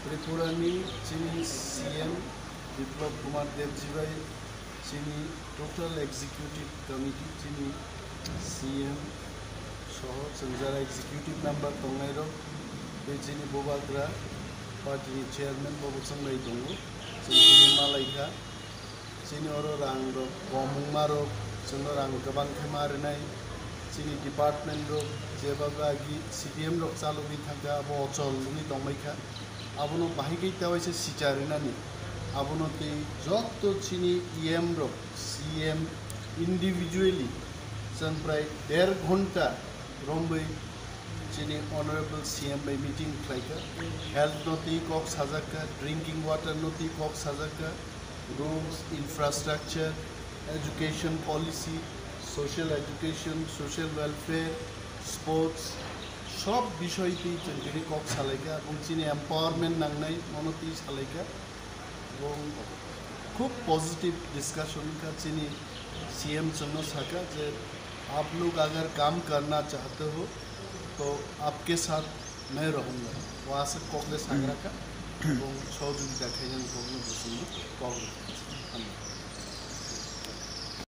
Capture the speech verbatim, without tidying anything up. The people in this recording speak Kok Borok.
Tripura ni chini C M Biplab Kumar Debji bai chini total executive committee, chini C M soho chwng jara executive member tongnai rok, tei chini Bubagra party ni chairman bo bwswng bai tongo, chwng chini malaikha. Chini oro rang rok kom wngma rok, chwngno rang kwbang khe ma rwnai. Chini department rok jeba agi C D M rok chalogwi thangkha, abo ochol wngwi tongbaikha. Abono bahai khe ta waisa sicha rwnani. Abono tei joto chini E M rok, C M individually chwng prai der ghonta romwi chini honorable C M bai meeting khlaikha. Health no tei kok sajakka, drinking water no tei kok sajakka, roads, infrastructure, education policy, social education, social welfare, sports, sob bisoi twi chwng tini kok salaikha, ebong chini empowerment nangnai mono twi salaikha, ebong khub positive discussion wngkha. Chini C M chwngno sakha je, "Aap log agar kaam karna chahte ho, to aapke saath main rahunga." O aswk kok le sagra kha, ebong sohojogita khainani kokno bo chwngno kok rwkha. Hambai.